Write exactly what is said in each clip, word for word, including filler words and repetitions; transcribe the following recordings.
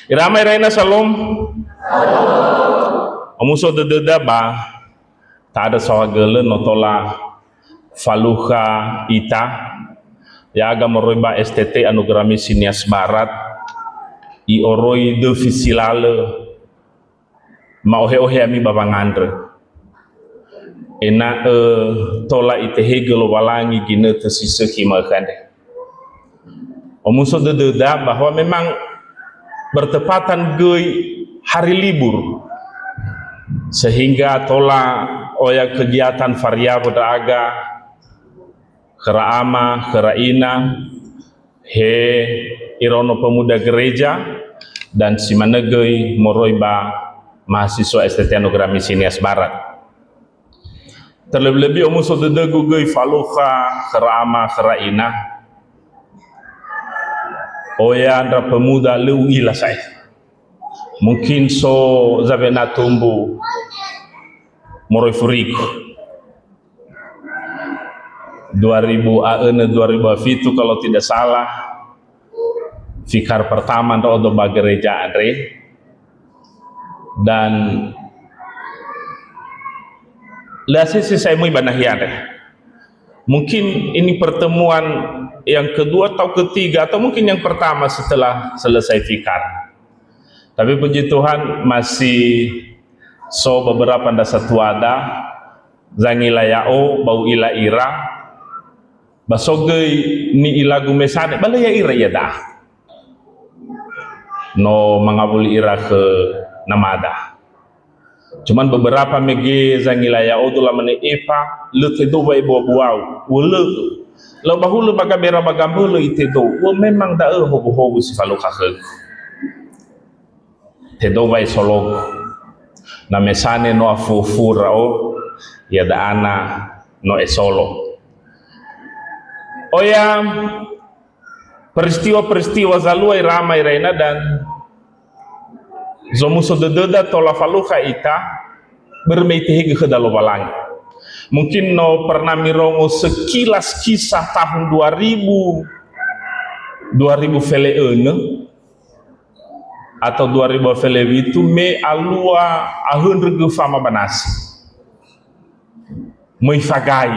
Ira ama ira ina, salom. Omuso dödöda ba ta'andrö saohagölö no tola falukha ita, ya'aga moroi ba S T T Anugerah Misi Nias Barat, i'oroi döfi si lalö, ma'ohe-ohe ami ba wangandrö. Ena'ö tola itehegö Lowalangi ginötö si sökhi ma'ökhö andre. Omuso dödöda bahwa memang bertepatan göi hari libur, sehingga tola oya kegiatan fariawö ndra'aga khöra ama, khöra ina, he iraono pemuda gereja, dan si manö göi moroi ba mahasiswa S T T Anugerah Misi Nias Barat. Terlebih-lebih omuso dödögu göi falukha khöra ama, khöra ina. Oya ndra pemuda lö u'ila sa'ae. Mungkin so zawena tumbu moroi furigu. Dua ribu a enam, dua ribu a fitu kalau tidak salah, fikar pertama ndra'odo ba gereja andre. Dan lö asese sa'ae möi ba nahia andre. Mungkin ini pertemuan yang kedua atau ketiga, atau mungkin yang pertama setelah selesai fikar. Tapi puji Tuhan, masih so beberapa ndra satuada, zangila ya'o, ba u'ila ira, ba so göi ni'ilagu mesane, ba lö ya'ira iada'a. No mangawuli ira khö namada. Cuman beberapa mege zangila ya'odo lamane, "Epa, lö tedou wa'ebua-buau." U'ölö'ö. Lö bahulö ba gabera ba gambölö itedou. Ua memang da'ö howu-howu si falukha khögu. Tedou wa'esologu. Na mesane no afufu ndra'o, iada'a na no esolo. Oya peristiwa-peristiwa zalua ira ama ira ina dan zomuso dödöda tola falukha ita, börö me itehegö khöda Lowalangi. Mungkin no pernah mirongo sekilas kisah tahun dua ribu, dua ribu fele önö, atau dua ribu fele witu, me alua ahöndrö göfama ba nasi. Möi fagai.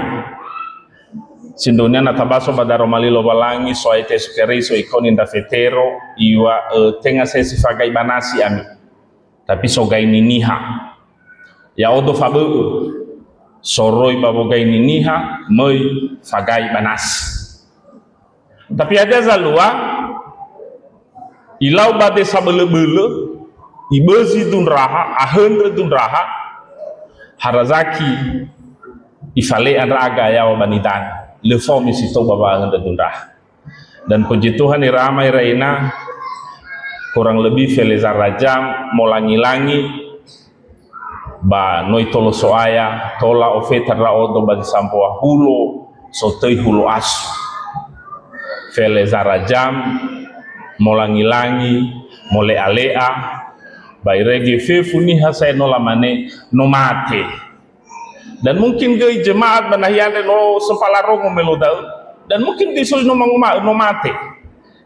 Sindruhunia na tabaso ba daroma li Lowalangi, so'aya ita Yesu Keriso, ikaoni ndra fetero, iŵa'ö, "Tenga sa'ae si fagai ba nasi ami, tapi so gaini niha." Ya'odo fabö'ö. Soroi ba wogaini niha, möi fagai ba nasi. Tapi hadia zalua, ilau ba desa bölö-bölö, ibözi dundraha, ahöndrö dundraha, ha razaki ifale'a ndra'aga yaŵa ba nidanö. Lö faomi si tou ba wa'ahöndrö dundraha. Dan puji Tuhan, ira ama ira ina, kurang lebih felezara jam molangi-langi, ba no itolo So'aya, tola ofeta ndra'odo ba zi sambua hulo, sotöi hulo asu. Felezara jam, molangi-langi, mole'a-le'a, ba irege fefu niha sa'ae no lamane, "No mate." Dan mungkin göi jemaat ba nahia andre no sempala rongo melo da'ö. Dan mungkin göi so zi no manguma'ö, "No mate."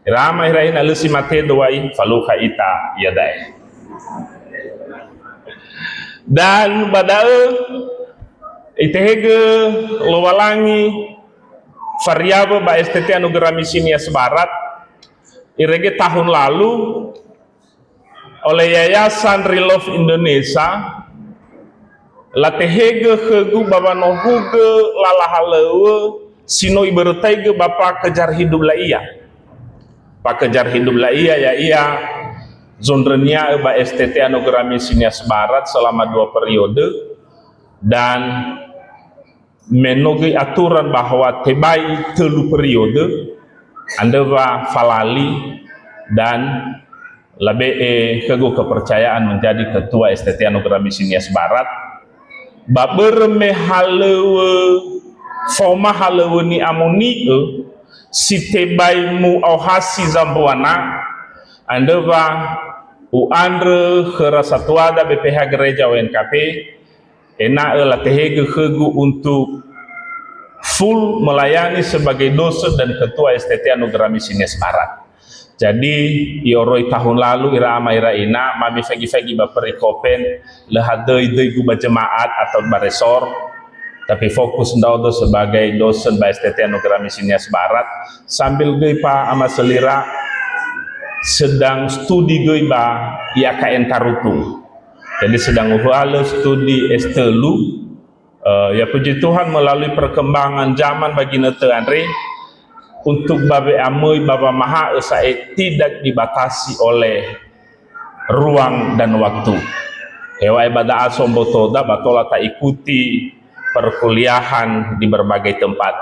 Ira ama ira ina, lö si mate do wa'i, falukha ita iada'e. Dan ba da'ö itehegö Lowalangi fariawö ba S T T Anugerah Misi Nias Barat, irege tahun lalu, oleh Yayasan Relief Indonesia, latehegö khögu ba wanohugö lala halöŵö si no ibörötaigö ba Pakejar Hidup La'ia. Pakejar Hidup La'ia ya'ia zondrönia'ö ba S T T Anugerah Misi Nias Barat selama dua periode, dan me no göi aturan bahwa tebai tölu periode, andrö wa falali dan labe'e khögu kepercayaan menjadi Ketua S T T Anugerah Misi Nias Barat. Ba börö me halöŵö, faoma halöŵö ni'amoni'ö si tebai mu'aohasi zambuana, andrö wa u'andrö khöra satuada B P H Gereja O N K P, ena'ö latehegö khögu untuk full melayani sebagai dosen dan ketua S T T Anugerah Misi Nias Barat. Jadi, i'oroi tahun lalu ira ama ira ina, mami faigi-faigi ba perikopen, lö hadöi döigu ba jemaat atau ba resor, tapi fokus ndra'odo sebagai dosen ba S T T Anugerah Misi Nias Barat, sambil göi pa ama sölira sedang studi göi ba I A K N Tarutung. Jadi sedang uhalö studi S telu, eh, ya puji Tuhan melalui perkembangan zaman ba ginötö andre, untuk ba we'amöi ba wamaha'ö sa'ae tidak dibatasi oleh ruang dan waktu. Heŵa'ae ba da'a so mbotoda ba tola ta'ikuti perkuliahan di berbagai tempat.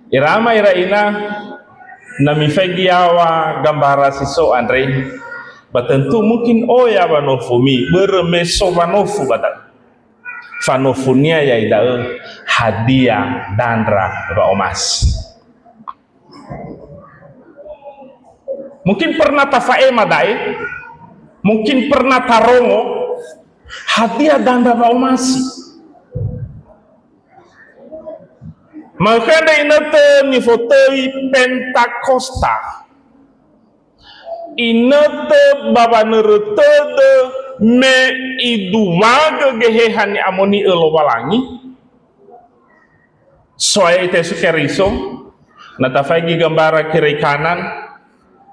Ira ama ira ina, na mifaigi yaŵa gambara si so andre, ba tentu mungkin oya wanofumi, börö me so wanofu ba da'ö. Fanofunia ya'i da'ö, hadia dandra wa'omasi. Mungkin pernah tafa'ema da'e, mungkin pernah tarongo, hadia dandra wa'omasi. Ma'ökhö andre inötö nifotöi Pentakosta. Inötö ba wanörö tödö me iduagö Geheha ni'amoni'ö Lowalangi, so'aya ita Yesu Keriso, na tafaigi gambara kiri kanan,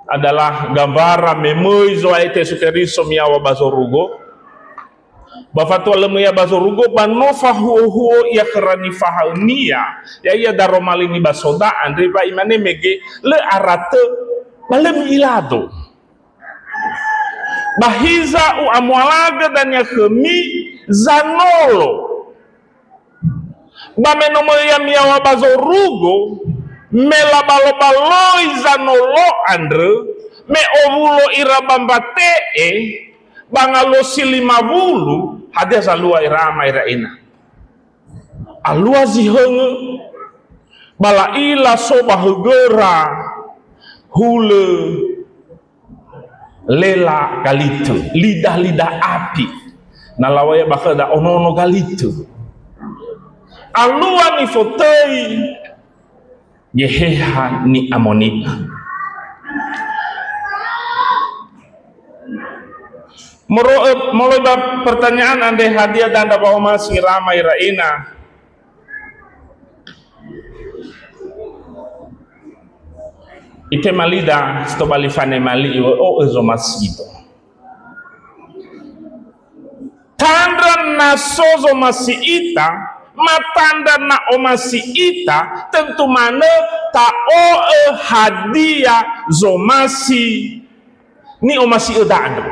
adalah gambara me möi Zo'aya ita Yesu Keriso miyaŵa ba zorugo. Ba fatua lö möi Ia ba zorugo, ba no fahu'o-hu'o Ia khöra nifahaö-Nia, ya'ia daroma li nibasoda andre, ba Imane mege, "Lö aratö, ba lö mi'ilado. Ba hiza U'amualagö dania khömi zanolo." Ba me no möi Ia miyaŵa ba zorugo, me labalobaloi zanolo andrö, me owulo ira ba mbate'e, ba ngaluo si lima wulu, hadia zalua ira ama ira ina? Alua zi höngö, ba la'ila so ba högöra hulö lela galitö, lidah-lidah api. Na lawa'ö ba khöda ono-ono galitö. Alua nifotöi Geheha ni'amoni'ö. Moro-, eh, moloi ba pertanyaan andre, hadia dandra wa'omasi ira ama ira ina? Itema lida, si tobali fanema li iŵa'ö, "O'ö zomasido." Tandra na so zomasi ita, ma tandra na omasi ita, tentu manö ta'o'ö hadia zomasi ni'omasi'öda andrö.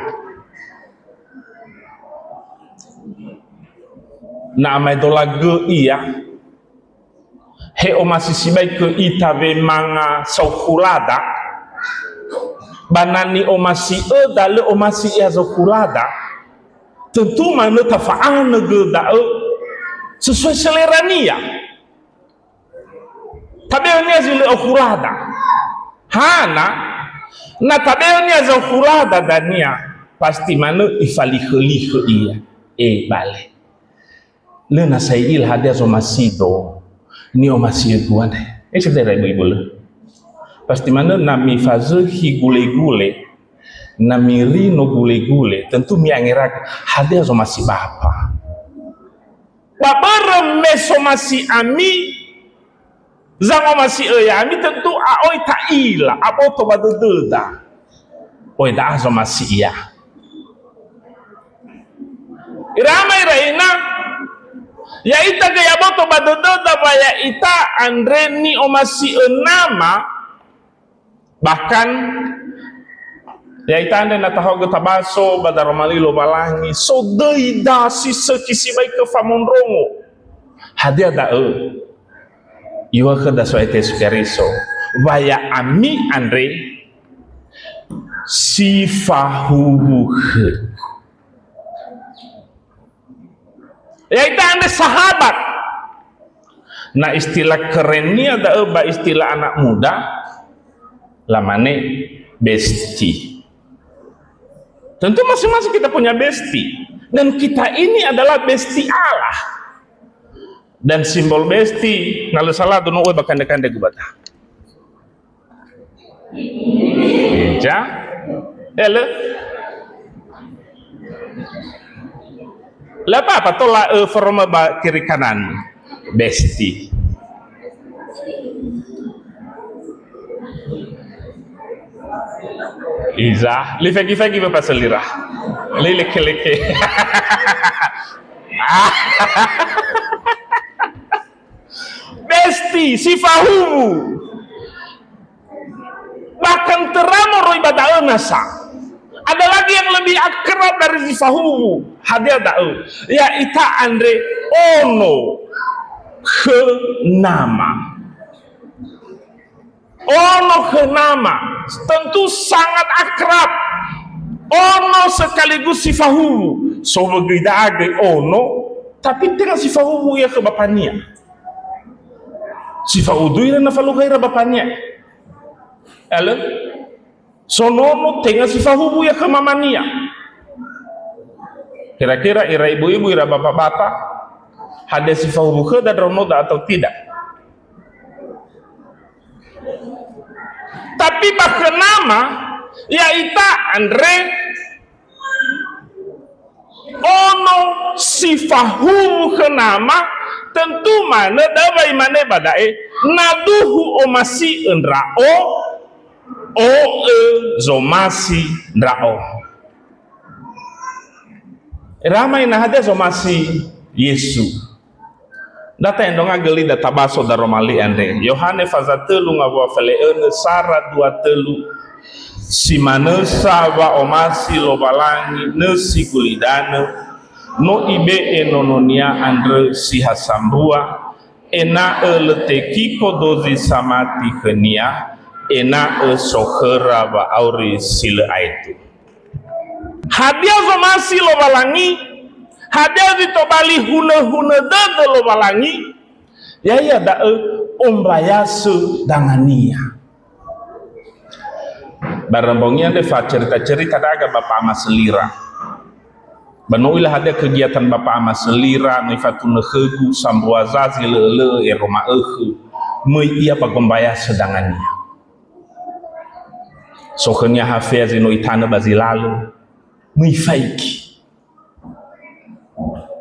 Na amaedola gö ia, he omasi sibai khö ita wemanga saohulada, ba na ni'omasi'öda lö omasi ia zohulada, tentu manö tafa'anö gö da'ö sesuai selerania. Tabe'önia zi lö ohulada. Hana, na tabe'önia zohulada dania, pasti manö ifalihö-lihö ia. E, bale. Lö nasa i'ila hadia zomasido, ni'omasi'ögu andre. E, sekedar ibu-ibu lö. Pasti manö na mifazökhi gule-gule, na mirino gule-gule, tentu mi'angeragö, hadia zomasi bapa. Ba börö me somasi ami, zangomasi'ö ya'ami, tentu a'oi ta'ila, aboto ba dödöda. Oi, da'a zomasi ia. Ira ama ira ina, ya'ita göi aboto ba dödöda wa ya'ita andre ni'omasi'ö nama, bahkan, ya'ita andre na tahaogö tabaso ba daroma li Lowalangi, so döida si sökhi sibai khö famondrongo. Hadia da'ö? Iŵa'ö khöda So'aya Yesu Keriso, wa ya'ami andre si fahuwu khögu. Ya'ita andre sahabat. Na istilah kerennia da'ö ba istilah anak muda, lamane besti. Tentu masing-masing kita punya besti. Dan kita ini adalah besti Allah. Dan simbol besti, na lö sala, dono ue ba kande-kande gubata. Ija. Eh, lö. Lö apa-apa, tola, eh, forma ba kiri kanan. Besti. Iza, li fegi-fegi ba paselira. Li leke-leke. Besti, si fahuwu. Bahkan töra moroi ba da'ö nasa. Ada lagi yang lebih akrab dari si fahuwu. Hadia da'ö? Ya'ita andre ono khö nama. Ono khö nama. Tentu sangat akrab. Ono sekaligus si fahuwu. So wögöi da'a göi ono, tapi tenga si fahuwu ia khö bapania. Si fa'udu ira na falukha ira bapania. Alö? So nono tenga si fahuwu ia khö mamania. Kira-kira ira ibu-ibu, ira bapa-bapa, hadia si fahuwu khöda ndraonoda atau tidak? Tapi ba khö nama, ya'ita andre ono si fahuwu khö nama, tentu manö da'ö wa imane ba da'e, na duhu omasi'ö ndra'o, o'ö zomasi ndra'o. Rama ina hadia zomasi Yesu. Data endronga göli data baso daroma li andre. Yohane faza tölu ngawua fele'önö sara dua tölu. Si manö sa wa'omasi Lowalangi nösi gulidanö, no ibe'e nononia andrö si ha sambua, ena'ö lö tekiko dozi samati khönia, ena'ö so khöra wa'auri si lö aetu. Hadia zomasi Lowalangi? Hadia zi tobali hunö-hunö dödö Lowalangi? Ya'ia da'ö ombayasö dangania. Barö mbongi andre facerita-cerita daga ba pa'amasölira. Ba no u'ila hadia kegiatan ba pa'amasölira, no ifatunö khögu sambua zazi lö'ö-lö'ö ero ma'ökhö, möi ia ba gombayasö dangania. So khönia hafea zi no itanö ba zi lalö, möi ifaigi.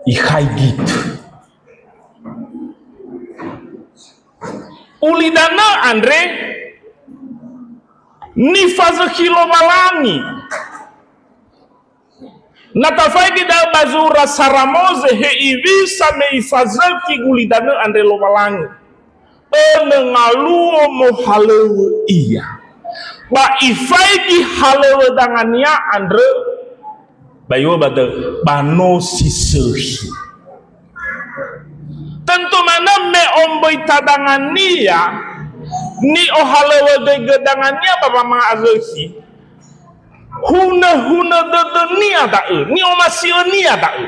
Ikhai gitu. Ulidanö andre nifazökhi Lowalangi. Na tafaigi da'ö ba zura sara Moze, he iwisa me ifazökhi gulidanö andre Lowalangi. Önö ngaluo mohalöŵö ia. Ba ifaigi halöŵö dangania andrö, ba iŵa'ö ba da'ö, ba no si sökhi. Tentu manö me omböi tadangania, ni'ohalöŵögöigö dangania ba wamangazökhi. Hunö-hunö dödönia da'ö, ni'omasi'önia da'ö.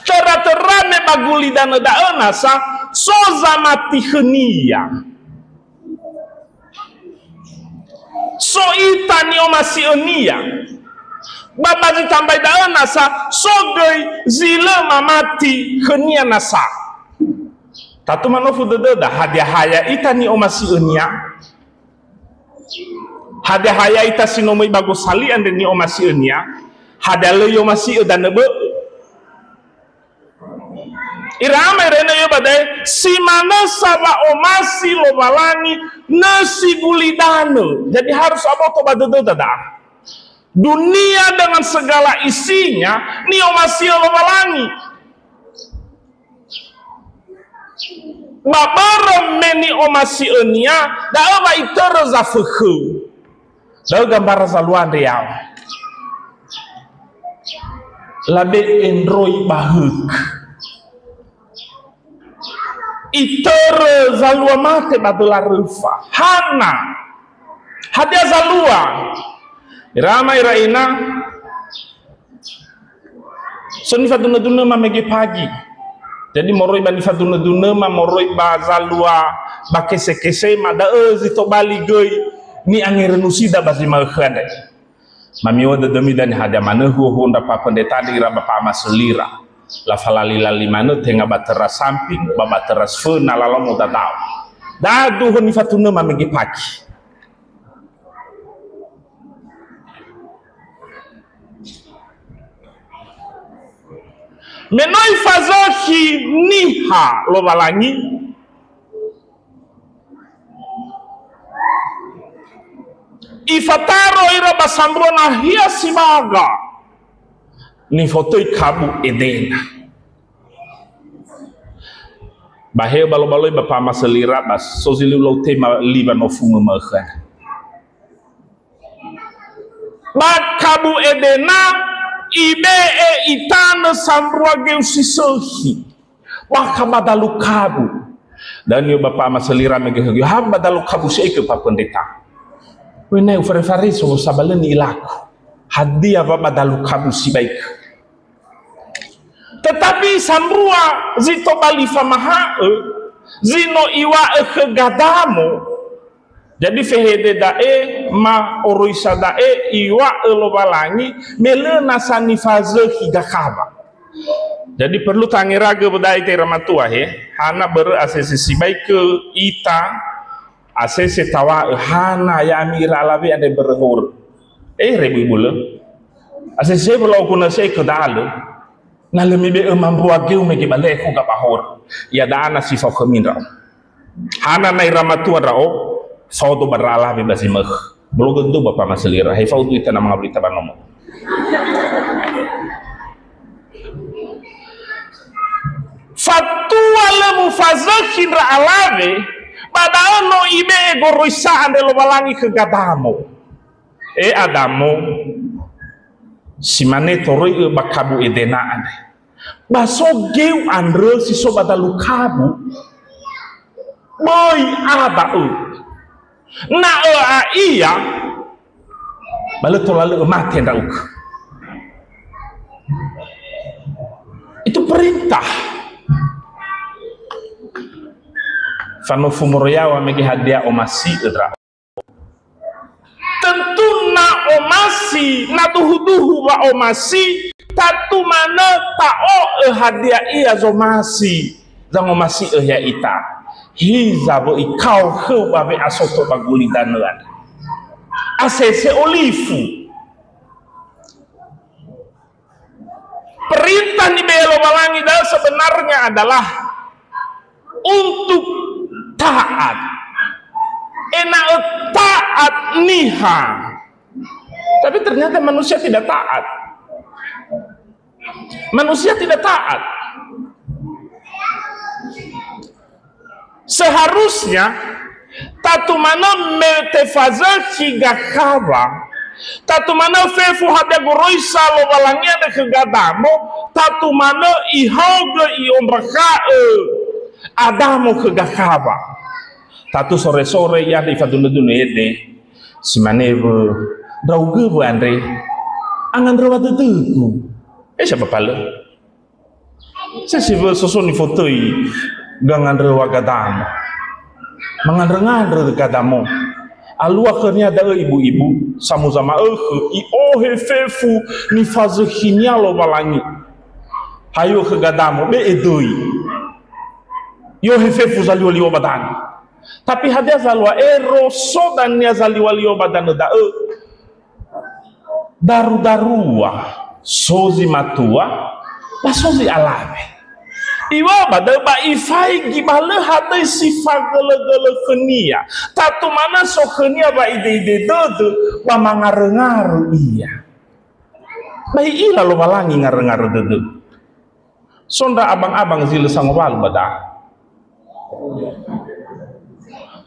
Töra-töra me ba gulidanö da'ö nasa, so zamati khönia. So ita ni'omasi'önia. Ba, ba zi tambai da'ö nasa, so göi zi lö mamati khönia nasa. Tatu manofu dödöda, hadia ha ya'ita ni'omasi'önia? Hadia ha ya'ita si no möi ba gosali andre ni'omasi'önia? Hadia lö i'omasi'ö danö bö'ö? Ira ama ira ina ba da'e, si manö sa wa'omasi Lowalangi nösi gulidanö. Jadi harus aboto ba dödöda da'a. Dunia dengan segala isinya ni'omasi'ö Lowalangi. Ba börö me ni'omasi'önia, da'ö wa itörö zafökhö. Da'ö gambara zalua andre ya'o. Labe'e ndroi ba hök. Itörö zalua mate ba döla röfa. Hana. Hadia zalua? Ira ama ira ina. So nifadunö-dunöma mege pagi. Jadi moroi ba nifadunö-dunöma, moroi ba zalua, ba kese-kesema, da'ö zi tobali göi ni'angerönusida ba zi ma'ökhö andre. Mamiŵa'ö dödömi dania hadia manö huo-huo ndra pa'apöndreta andre ira ba pa'amasölira. Lafalali-lali manö tenga ba töra samping, ba ba töra sföna lala modadao. Daduhu nifatunöma mege pagi. Me no ifazökhi niha Lowalangi, ifataro ira ba sambua nahia si manga nifotöi Kabu Edena. Ba he balo-baloi ba pa'amasölira, ba so zi lö ulau tema li wanofungö ma'ökhö. Ba Kabu Edena, ibe'e itanö sambua geu si sökhi. Bakha ba dalu kabu. Da'ö niŵa'ö ba pa'amasölira mege högi, ha ba dalu kabu si'aikö, Papa Pendeta? Wö, nai ufare-fare so sabalö ni'ilaku. Hadia wa ba dalu kabu si'aikö? Tetapi sambua zi tobali famaha'ö, zi no iŵa'ö khö Gadamo, jadi fehede da'e, ma oroisa da'e iŵa'ö Lowalangi, me lö nasa nifazökhi Gakawa. Jadi perlu tangeragö ba da'e ita ira matua he, hana börö asese si'aikö ita, asese taŵa'ö hana ya'ami ira alawe andre börö horö. Eh, re ibu-ibu lö. Asese börö ogunö si'aikö da'alö. Na lö mibe'e mambua geu mege ba lö ekhuga ba horö. Iada'a na si fao khömi ndra'o. Hana na ira matua ndra'o, fao do ba ndra alawe ba zi ma'ökhö. Bolo gödu ba pa'amasölira, he fao do ita na mangawuli ita ba nomo. Fatua lö mufazökhi ndra alawe, ba da'ö no ibe'e goroisa andre Lowalangi khö Gadamo. E Adamo, si mane toröi'ö ba Kabu Edena andre. Ba so geu andrö si so ba dalu kabu, böi a da'ö. Na ö'a ia, ba lö tola lö ömate ndra'ugö. Itu perintah. Fanofu moroi yaŵa mege hadia omasi'ö ndra'o. Tentu na omasi, na duhu-duhu wa'omasi, tatu manö ta'o'ö hadia ia zomasi, zangomasi'ö ya'ita. Hiza wö'i kao khöu ba we'asoto ba gulidanö andrö. Asese olifu. Perintah nibe'e Lowalangi da'ö sebenarnya adalah untuk taat. Ena'ö taat niha. Tapi ternyata manusia tidak taat. Manusia tidak taat. Seharusnya, tatu manö me tefazökhi Gakawa, tatu manö fefu hadia goroisa Lowalangi andrö khö Gadamo, tatu manö ihaogö i'ombakha'ö Adamo khö Gakawa. Tatu sore-sore ia andre ifadunö-dunö ede, si mane wö, ndra'ugö wö andre, angandröwa dödögu. Eh, siapa palö? Sesi wö so so nifotöi gangandröwa Gadamo. Mangandrö-ngandrö Gadamo. Alua khönia da'ö ibu-ibu, samuza ma'ökhö, i'ohe fefu nifazökhinia Lowalangi. Hayo khö Gadamo, be'e döi. I'ohe fefu zaliwa-liwa ba danö. Tapi hadia zalua ero so dania zaliwa-liwa ba danö da'ö? Daru-darua, so zi matua, ba so zi alawe. Iŵa'ö ba da'ö ba ifaigi ba lö hadöi si fagölö-gölö khönia. Tatu manö so khönia wa'ide-ide dödö ba mangarö-ngarö ia. Ba i'ila Lowalangi ngarö-ngarö dödö. So ndra abang-abang zi lö sangowalu ba da'a.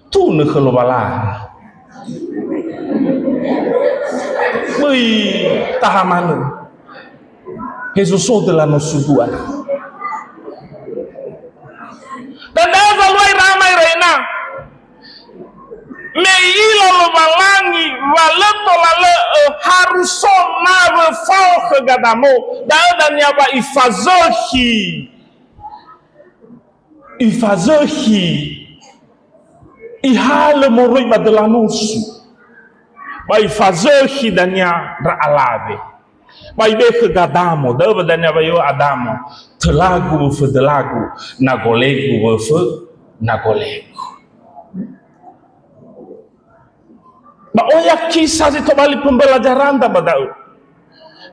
Tunö khö Lowalangi. Böi taha manö. Hezo so döla no sugu ana. Dada zalua ira ama ira ina. Me i'ila Lowalangi wa lö tola lö harus so nawö fao khö Gadamo, da'ö dania wa ifazökhi. Ifazökhi. Ihalö moroi ba döla nosu. Ba ifazökhi dania ndra alawe. Ba ibe'e khö Gadamo, da'ö wa dania wa i'ohe Adamo, tölagu wöfö dölagu, na golegu wöfö na golegu. Ba oya kisah zi tobali pembelajaranda ba da'ö.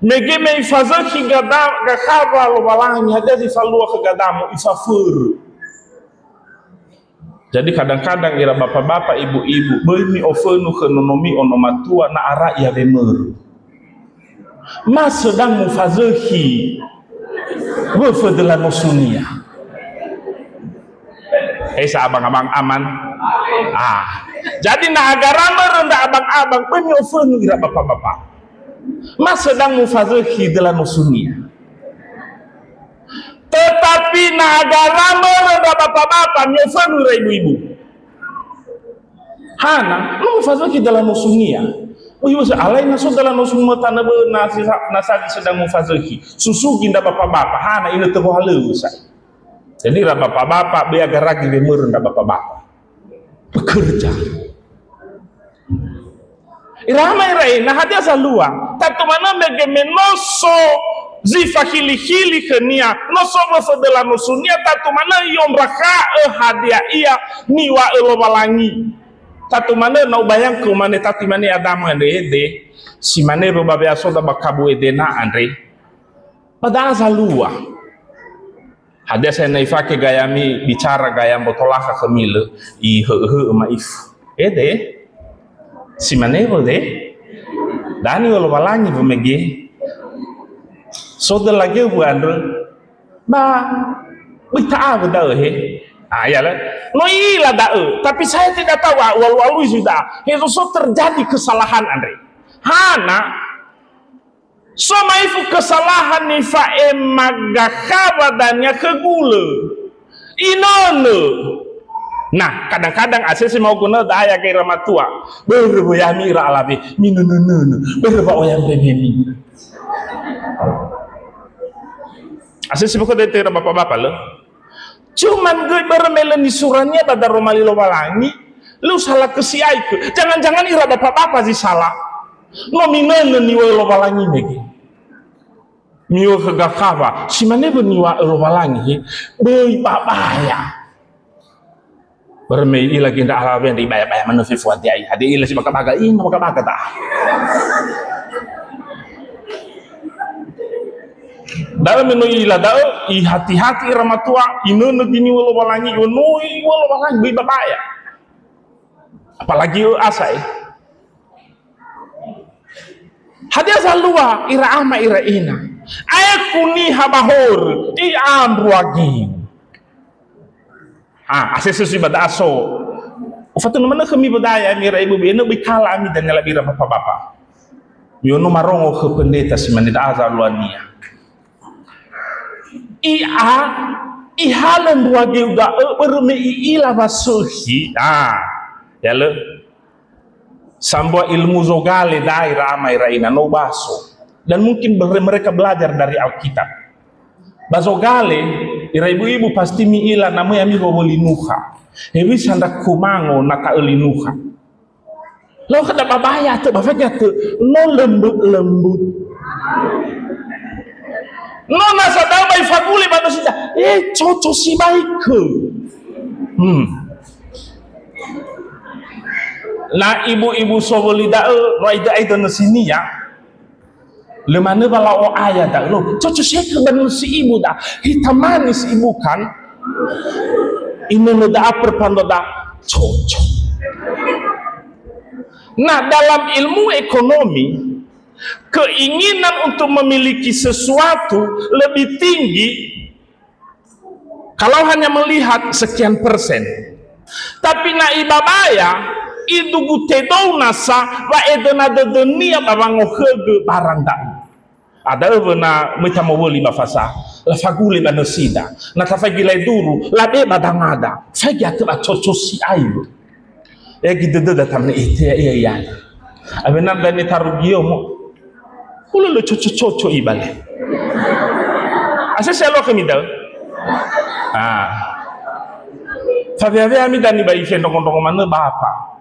Mege me ifazökhi gada-, gakhawa Lowalangi, hadia zi falua khö gadamo? Ifaförö. Jadi kadang-kadang ira bapa-bapa, ibu-ibu, böi mi'ofönu khö nonomi ono matua na ara ia wemörö. Ma sedang mufazökhi wöfö döla nosunia. Hesa abang-abang aman? Ah. Jadi na agara mörö ndra abang-abang, böi mi'ofönu ira bapa-bapa. Ma sedang mufazökhi döla nosunia. Tetapi na agara mörö ndra bapa-bapa, mi'ofönu ira ibu-ibu. Hana, no mufazökhi döla nosunia. Böi wösö alai na so döla nosu mötanö böna si sa-, na sa sedang mufazökhi. Susugi ndra bapa-bapa, hana inö tögo halöwö sa. Jadi ira bapa-bapa, böi agaragi wemörö ndra bapa-bapa. Bekerja. Ira ama ira ina, hadia zalua? Tatu manö mege me no so zi fakhili-khili khönia, no so wöfö döla nosunia, tatu manö i'ombakha'ö hadia ia niŵa'ö Lowalangi. Tatu manö na ubayangku umane tatu imane Adama andre, ede, si mane wö ba we'asoda ba kabu Edena andre. Ba da'a zalua. Hadia sa na ifake gayami bicara gaya mbotolakha khömi lö, ihö'ö-hö'ö ma'ifu. Ede, si mane wö de, dani wö Lowalangi wö mege. So döla göwu andrö, ba, böi ta'awö da'ö he. Ah, ya lö. No i'ila da'ö, tapi saya tidak tahu, ah, u'alu-alui zi da'a. He so terjadi kesalahan andre. Hana, So ma'ifu kesalahan nifa'ema gakhawa dania khö gulö. Inönö. Nah, kadang-kadang asese maogunö da'aya gaira matua. Börö wö ya'ami ira alawe, minönönönö. Börö wa'oya mbememi. Asese bökö dete ira bapa-bapa lö. Cuman göi börö me lö nisurania ba daroma li Lowalangi, lö usalakö si'aikö. Jangan-jangan ira bapa-bapa zi sala. No minönö niŵa'ö Lowalangi mege. Miŵa'ö khö gakhawa, si mane wö niŵa'ö Lowalangi, he, böi babaya. Börö me i'ila göi ndra alawe andre ibaya-baya manö fefu hadia, hadia i'ila si baga-baga, ih, no baga-baga ta. Da'ö me no i'ila da'ö, ihati-hati ira matua, inönö göi niŵa'ö Lowalangi, no iŵa'ö Lowalangi, böi babaya. Apalagi ö'asa, eh. Hadia zalua ira ama ira ina? Aekhu niha ba horö, i'a mbua geu. Ah, asese sui ba da'a so. Ufatunö manö khömi ba da'a ya'ami ira ibu-ibu, enö böi kala ami dania labi ira bapa-bapa. Miŵa'ö no marongo khö pendeta si mane da'a zaluania. I'a, ihalö mbua geu da'ö börö me i'ila wa sökhi. Ah, ya lö. Sambua ilmu zogale da'a ira ama ira ina, no ubaso. Dan mungkin ber-, mereka belajar dari Alkitab. Ba zogale, ira ibu-ibu pasti mi'ila na möi ami wowöli nukha. Hewisa ndra kumango na ta'öli nukha. Lau khöda babaya atö, ba faigi atö, no lembut-lembut. No nasa da'ö ba ifagule ba nosida, eh, coco sibai kö. Hmm. Na ibu-ibu sowöli da'ö, no aidö-aidö nösinia. Lö manö wa la'o'aya da'ö, lo, coco sekö ba nösi ibu da, hitam manis ibu kan? Inönö da'a perpando da, coco. Nah, dalam ilmu ekonomi, keinginan untuk memiliki sesuatu lebih tinggi kalau hanya melihat sekian persen. Tapi na ibabaya, idugu tedou nasa wa edöna dödönia ba wangokhögö barang da'ö. Ada'ö wö na möi tamowöli ba fasa, lafagule ba nösida. Na tafaigi laeduru, labe ba dangada. Faigi atö ba coco si'ai wö. Egi dödöda tamane, eh, tea ia ia. Awena dania tarugi omo. Hulö lö coco-coco ibale. Asese alua khömi da'ö. Ah. Fawea-wea ami dania ba ifendrongo-ndrongo manö bapa.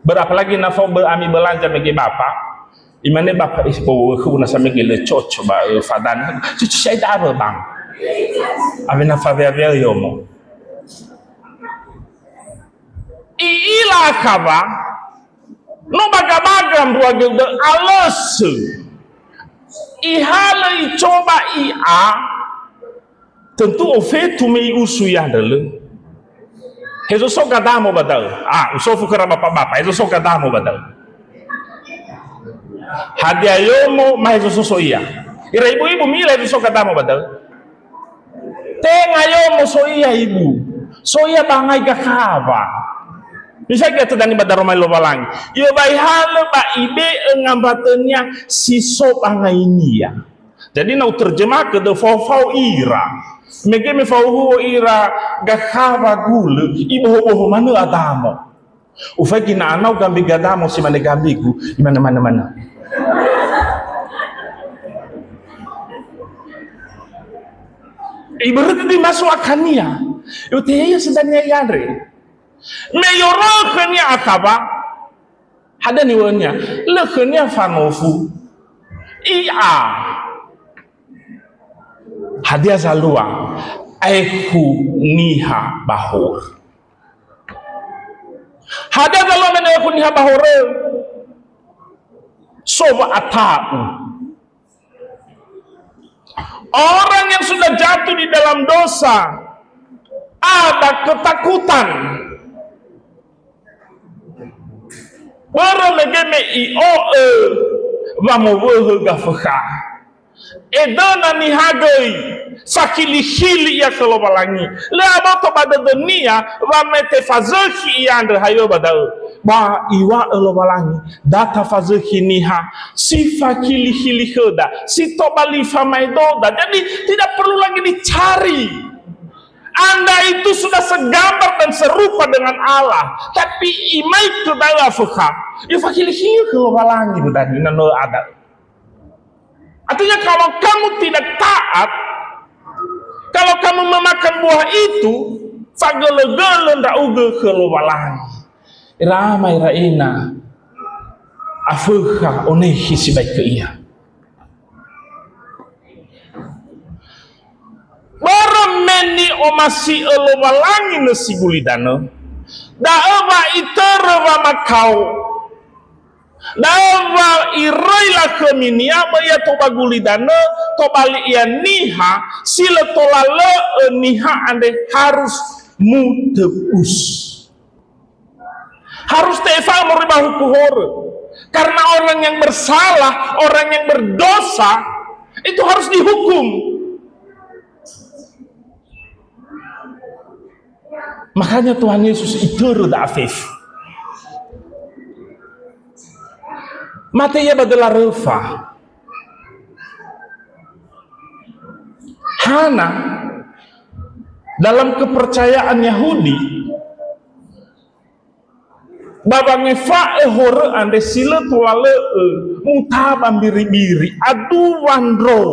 Ber-, apalagi na fao bö-, ami belanja mege bapa. Imane bapa, "Ih, bo, khöu nasa mege lö coco ba, eh, fadana. Coco si'ai da'a wö, Bang." Awena fawea-wea yomo. I'ila akhawa, no baga-baga mbua geu da'ö alösö. Ihalö icoba i'a, tentu ofetu me i'usu iandrö lö. Hezo so gadamo ba da'ö. Ah, usofu khöra bapa-bapa, hezo so gadamo ba da'ö. Hadia yomo ma hezo so so ia. Ira ibu-ibu mi'ila hezo so gadamo ba da'ö. Tenga yomo so ia ibu. So ia bangai gakawa. Bisa gak tedani ba daroma Lowalangi. Ia ba ihalö ba ibe'e ngambatönia si so bangainia. Jadi na uterjemahkan de fao-fao ira. Mege me fahuhuo ira gakawa gulö, iboho-boho manö adamo. Ufaigi na anau gambi gadamo si mane gambigu, imane mane mane. Iberöti di masuk akania. Iute ya sedania iandre. Me yorökhönia akaba. Hadia niŵa'önia? Lö khönia fanofu. I'a. Hadia zalua? Aekhu niha ba horö. Hadia zalua me no aekhu niha ba horö? So wa'ata'u. Orang yang sudah jatuh di dalam dosa, ada ketakutan. Börö mege me i'o'ö wamowöhö Gafökha. Edöna niha göi, sakhili-khili ia khö Lowalangi. Lö aboto ba dödönia wa me tefazökhi ia andrö hayo ba da'ö. Ba iŵa'ö Lowalangi, da tafazökhi niha si fakhili-khili khöda, si tobali famaedoda. Jadi, tidak perlu lagi dicari. Anda itu sudah segambar dan serupa dengan Allah. Tapi imaikö da'ö Afökha. Ya fakhili-khili khö Lowalangi, bedani, na no ada. Artinya, kalau kamu tidak taat, kalau kamu memakan buah itu, fagölö-gölö ndra'ugö khö Lowalangi. Ira ama, ira ina, Afökha onekhi sibai khö ia. Börö me ni'omasi'ö Lowalangi nösi gulidanö, da'ö wa itörö wamakao. Da'ö wa iröi lakhömi ni'a, ba ia toba gulidanö, tobali ia niha si lö tola lö'ö niha andre harus mutebus. Harus te'efa'ö moroi ba huku horö. Karena orang yang bersalah, orang yang berdosa, itu harus dihukum. Makanya Tuhan Yesus itörö da'a fefu. Mate ia ba döla röfa. Hana, dalam kepercayaan Yahudi, ba wangefa'ö horö andre si lö tola lö'ö mutaba mbiri-biri, aduwa ndro.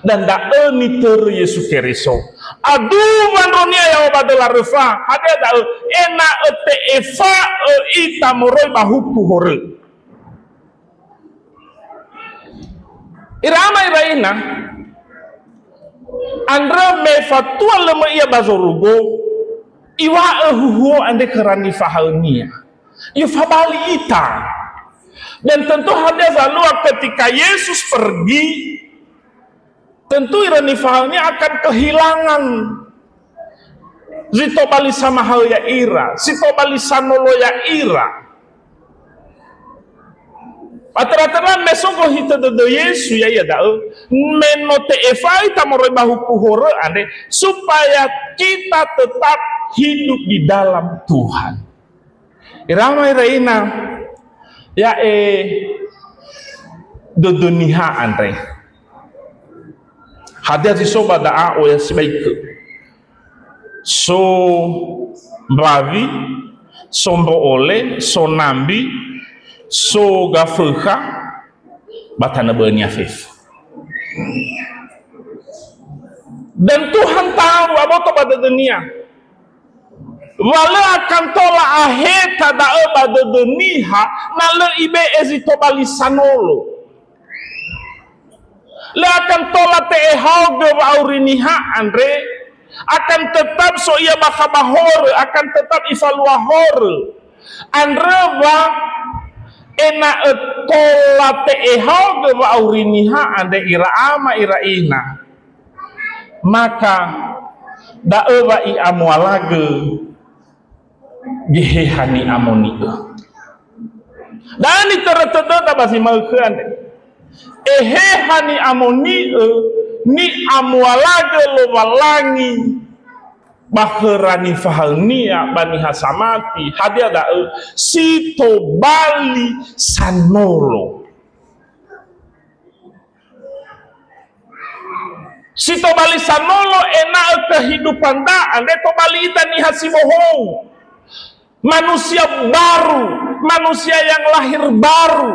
Dan da'ö nitörö Yesu Keriso. Aduwa ndronia ya'o ba döla röfa. Hadia da'ö? Ena'ö te'efa'ö ita moroi ba huku horö. Ira ama, ira ina, andrö me fatua lö möi ia ba zorugo, iŵa'ö huhuo andre khöra nifahaönia. Ya fabali ita. Dan tentu hadia zalua ketika Yesus pergi, tentu ira nifahaönia akan kehilangan zi tobali samahaö ya'ira, si tobali sanolo ya'ira. Ba töra-töra me so gohitö dödö Yesu ya'ia da'ö, me no te'efa'ö ita moroi ba huku horö andre, supaya kita tetap hidup di dalam Tuhan. Ira ama, ira ina, ya'e dödö niha andre. Hadia zi so ba da'a oya sibai khö? So mbawi, so mbo'ole, so nambi, so gafökha, ba tanö bö'önia fefu. Dan Tuhan tahu aboto ba dödönia. Wa lö akan tola aheta da'ö ba dödö niha, na lö ibe'e zi tobali sanolo. Lö akan tola te'ehaogö wa'auri niha andre, akan tetap so ia bakha ba horö, akan tetap ifalua horö. Andrö wa Ena'ö tola te'ehaogö wa'auri niha andre ira ama ira ina, maka da'ö wa i'amualagö Geheha Ni'amoni'ö. Da'ö nitörö tödöda ba zi ma'ökhö andre. Eheha Ni'amoni'ö ni'amualagö Lowalangi ba khöra nifahaö-Nia ba niha samati. Hadia da'ö? Si tobali sanolo. Si tobali sanolo ena'ö kehidupanda andre tobali ita niha si bohou. Manusia baru, manusia yang lahir baru.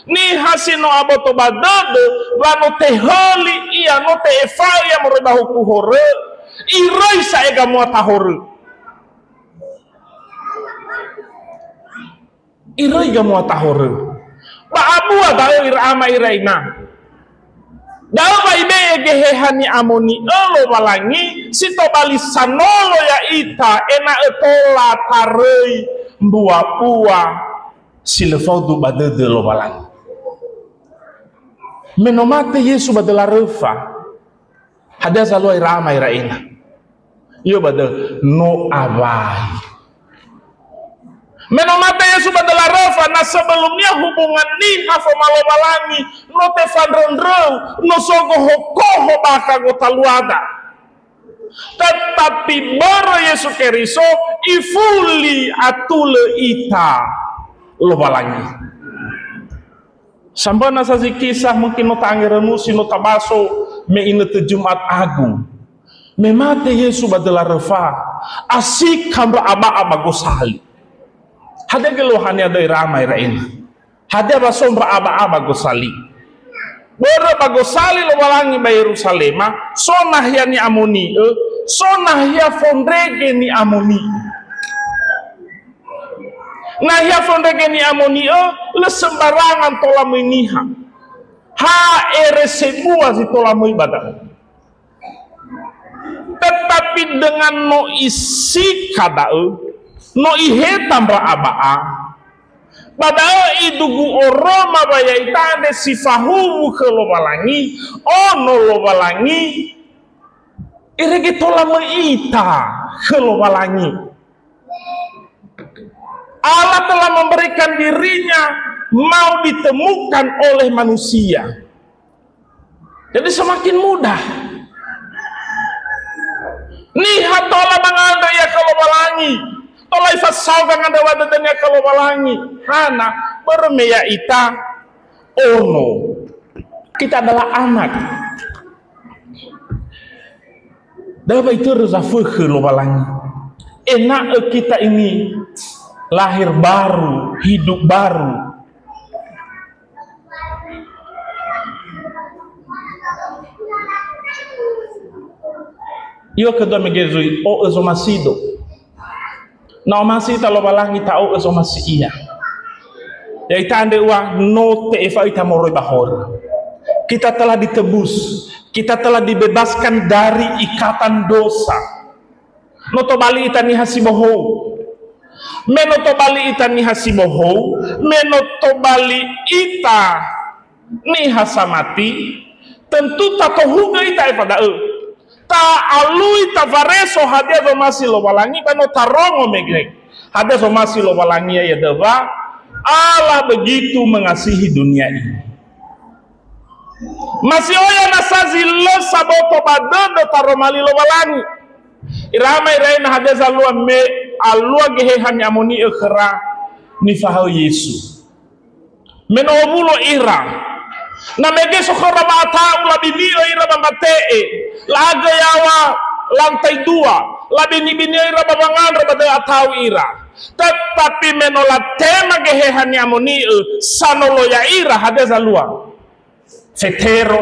Niha si no aboto ba dödö, wa no tehöli ia, no te'efa'ö ia moroi ba huku horö, iröi sa'ae gamuata horö. Iröi gamuata horö. Ba abua da'ö ira ama ira ina. Da'ö wa ibe'e Geheha Ni'amoni'ö Lowalangi si tobali sanolo ya'ita ena'ö tola taröi mbua-bua si lö faudu ba dödö Lowalangi. Me no mate Yesu ba döla röfa, hadia zalua ira ama ira ina? Yo ba döla, no awai. Me no mate Yesu ba döla röfa, na sebelumnya hubungan niha foma Lowalangi no tefandröndröu, no so gohokoho bakha gotaluada. Tetapi börö Yesu Keriso, ifuli atulö ita Lowalangi. Samböna sa zi kisah mungkin no ta'angerönusi, no tabaso me inötö Jumat Agung. Me mate Yesu ba döla röfa, asika mba'a-ba'a ba gosali. Hadia geluahania döi ira ama ira ina? Hadia wa so mba'a-ba'a ba gosali? Börö ba gosali Lowalangi ba Yerusalema, so nahia ni'amoni'ö, so nahia fondrege ni'amoni'ö. Nahia fondrege ni'amoni'ö, lö sembarangan tola möi niha. Ha ere sebua zi tola möi ba da'ö. Tetapi dengan no isika da'ö, no iheta mba'a-ba'a, ba da'ö idugu oroma wa ya'ita andre si fahuwu khö Lowalangi, ono Lowalangi, irege tola möi ita khö Lowalangi. Allah telah memberikan dirinya mau ditemukan oleh manusia. Jadi semakin mudah. Niha tola mangandrö ia khö Lowalangi. Tola ifasao wangandrö wa dödönia khö Lowalangi. Hana, börö me ya'ita ono. Kita adalah anak. Da'ö wa itörö zafökhö Lowalangi. Ena'ö kita ini lahir baru, hidup baru. Io kedua mege zui, o'ö zomasido. Na omasi ita Lowalangi, ta'o'ö zomasi Ia. Ya'ita andre ua no te'efa'ö ita moroi ba horö. Kita telah ditebus, kita telah dibebaskan dari ikatan dosa. No tobali ita niha si bohou. Me no tobali ita niha si bohou, me no tobali ita niha samati, tentu tatohugö ita aefa da'ö. Ta'alui tafareso hadia zomasi Lowalangi ba no tarongo mege hadia zomasi Lowalangi ya'ia döwa, Allah begitu mengasihi dunia ini. Masi oya nasa zi lö saboto ba dödö taroma li Lowalangi. Ira ama ira ina, hadia zalua me alua Geheha Ni'amoni'ö khöra nifahaö Yesu. Me no owulo ira. Na mege so khöra wa'ata'u, labini'ö ira ba mbate'e, la'agö yaŵa lantai dua, labini-bini'ö ira ba wangandrö ba döi ata'u ira. Tetapi me no latema Geheha Ni'amoni'ö, sanolo ya'ira, hadia zalua? Fetero,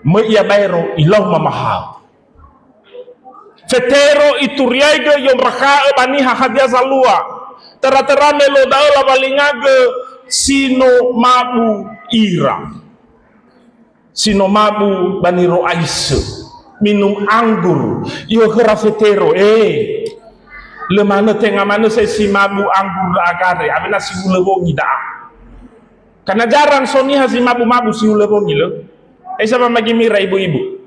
möi ia baero, ilau mamahaö. Fetero ituriaigö i'ombakha'ö ba niha hadia zalua. Töra-töra me lo da'ö lawalingagö si no mabu ira. Si no mabu ba niro'aisö. Minum anggur. I'okhöra Fetero, eh. Lö manö, tenga manö sa'ae si mabu anggur ndra'aga andre, awena si hulö wongi da'a. Karena jarang so niha zi mabu-mabu si hulö wongi, lö. Esa ba magi mira ibu-ibu.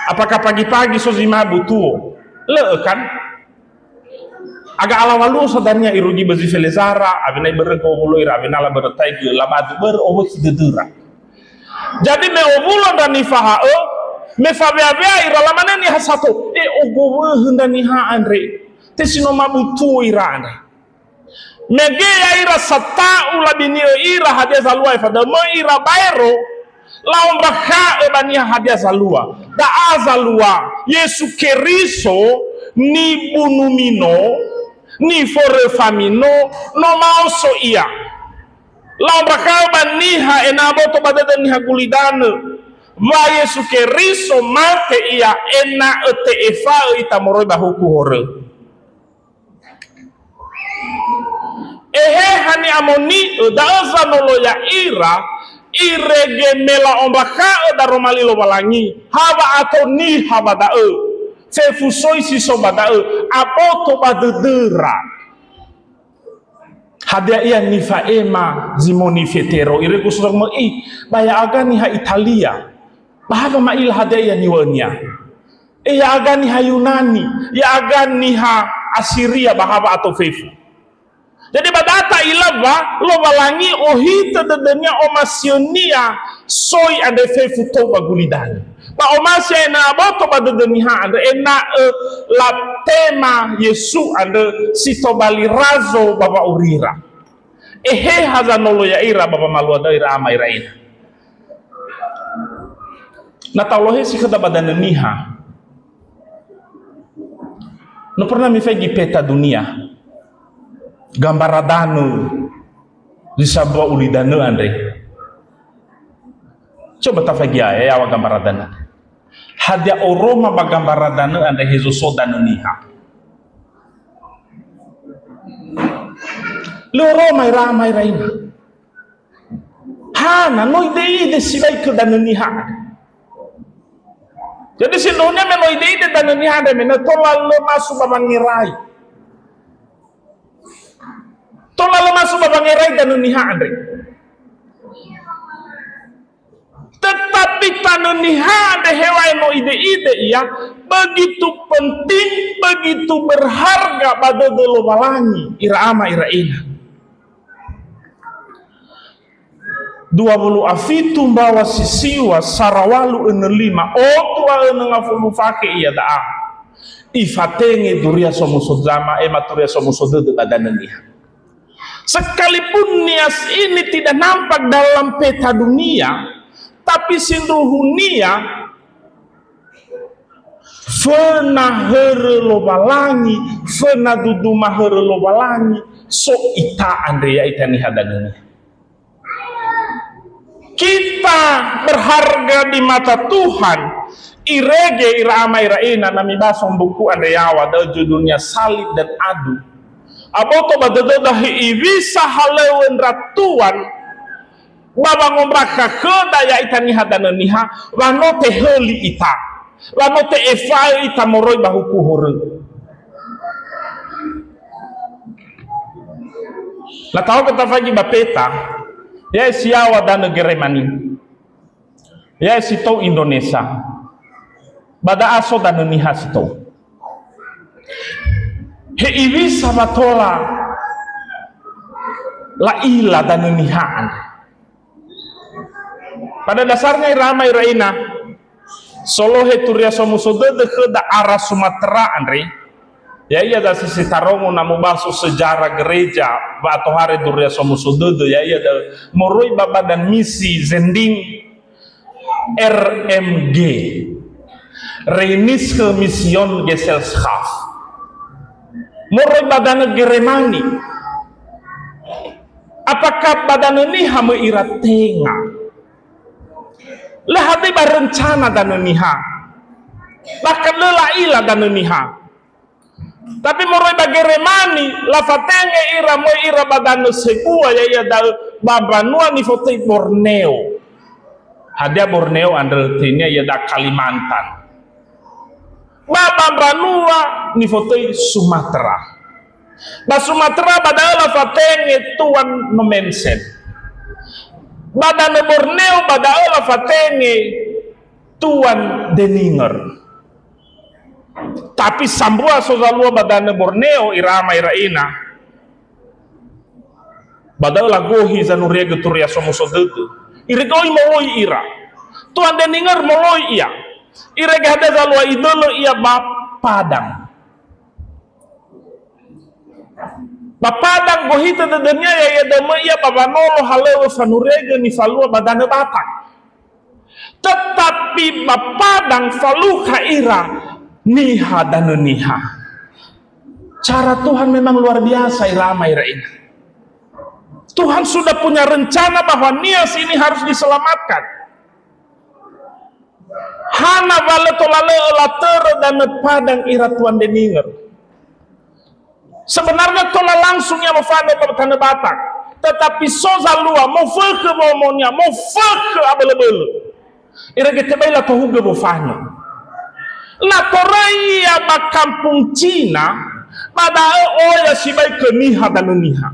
Apakah pagi-pagi so zi mabu tuo? Lö'ö, kan? Aga alaŵa luo sa dania irugi ba zi felezara, awena ibörö gowulo ira, awena labörötaigö, labadu börö owökhi dödöra. Jadi me owulo ndra nifaha'ö, me fawea-wea ira, lamane niha sato, "E, ogowöhö ndra niha andre, te si no mabu tuo ira andre." Mege ya'ira sata'u labini'ö ira hadia zalua efadömö ira baero, la'ombakha'ö ba niha hadia zalua. Da'a zalua, Yesu Keriso nibunu mino, niforöfa mino, no maoso Ia. La'ombakha'ö ba niha ena'ö aboto ba dödö niha gulidanö, wa Yesu Keriso mate Ia ena'ö te'efa'ö ita moroi ba huku horö. Eheha ni'amoni'ö, da'ö zanolo ya'ira, irege me la'ombakha'ö daroma li Lowalangi, ha wa'ato niha ba da'ö, fefu soi si so ba da'ö, aboto ba dödöra. Hadia ia nifa'ema Zimoni Fetero, irege so möi, ba ya'aga niha Italia, ba ha wama'ila hadia ia niŵa'önia. E, ya'aga niha Yunani, ya'aga niha Asiria ba ha wa'ato fefu. Jadi ba da'ö ta'ila wa Lowalangi ohitö dödönia, omasiönia soi andre fefu tou ba gulidanö. Ba omasi ena'ö aboto ba dödö niha andrö, ena'ö latema Yesu andrö si tobali razo ba wa'aurira. Eheha zanolo ya'ira ba wamalua da'ö ira ama ira ina. Na ta'olohesi khöda ba danö niha. No pernah mifaigi peta dunia? Gambara danö zi sambua ulidanö andre. Coba tafaigi ya'awa gambara danö. Hadia oroma ba gambara danö andre hezo so danö niha? Lö oroma ira ama ira ina. Hana, no ide-ide sibai khö danö niha. Jadi sindruhunia me no ide-ide danö niha andre, me no tola lö masu ba wangerai. Tola lö masu ba wangerai danö niha andre. Tetapi tanö niha andre heŵa'ae no ide-ide ia, begitu penting, begitu berharga ba dödö Lowalangi, ira ama, ira ina. Dua wulu a fitu mbaŵa si siŵa saraŵalu önö lima, otu a önö ngafulu fakhe ia da'a. Ifatenge Duria Somuso Dödö, ma'ema Duria Somuso Dödö ba danö niha. Sekalipun nias ini tidak nampak dalam peta dunia, tapi sindruhunia föna hörö Lowalangi, föna duduma hörö Lowalangi, so ita andre ya'ita niha danö niha. Kita berharga di mata Tuhan, irege ira ama ira ina, na mibaso mbuku andre yaŵa, da'ö Judulnya Salib dan Adu. Aboto ba dödöda he'iwisa halöŵö ndra tuan, ba wangombakha khöda ya'ita niha danö niha, wa no tehöli ita, wa no te'efa'ö ita moroi ba huku horö. Na tahokhö tafaigi ba peta, ya'e si yaŵa danö Geremani, ya'e si tou Indonesia, ba da'a so danö niha si tou. He'iwisa wa tola la'ila danö niha andre. Pada dasarnya ira ama ira ina, solohe Duria Somuso Dödö khöda ara Sumatera andre, ya'ia da'ö si tarongo na mubaso sejarah gereja wa'atohare Duria Somuso Dödö, ya'ia da'ö moroi ba badan misi zending R M G, Rheinische Missionsgesellschaft. Moroi ba danö Geremani. Apakah ba danö niha möi ira? Tenga. Lö hadia ba rencana danö niha. Bahkan lö la'ila danö niha. Tapi moroi ba Geremani, lafatenge ira möi ira ba danö sebua, ya'ia da'ö ba mbanua nifotöi Borneo. Hadia Borneo andrö? Tenga ia da'a Kalimantan. Ba, ba mbanua nifotöi Sumatera. Ba Sumatera ba da'ö lafatenge Tuan Nommensen. Ba danö Borneo ba da'ö lafatenge Tuan Deninger. Tapi sambua so zalua ba danö Borneo, ira ama ira ina, ba da'ö lagohi zanuriagö Turia Somuso Dödö. Irege oi moloi ira. Tuan Deninger moloi ia. Irege hadia zalua, idölö ia ba Padang. Ba Padang gohitö dödönia, ya'ia da'ö möi ia ba wanolo halöŵö fanuriagö nifalua ba danö Batak. Tetapi ba Padang falukha ira niha danö Niha. Cara Tuhan memang luar biasa, ira ama ira ina. Tuhan sudah punya rencana bahwa Nias ini harus diselamatkan. Hana wa lö tola lö latörö danö Padang ira Tuan Deninger. Sebenarnya tola langsung ia mofanö ba tanö Batak. Tetapi so zalua mofökhö womonia, mofökhö abölö-bölö. Irege tebai latohugö wofanö. Na toröi ia ba kampung Cina, ba da'ö oya sibai khö niha danö Niha.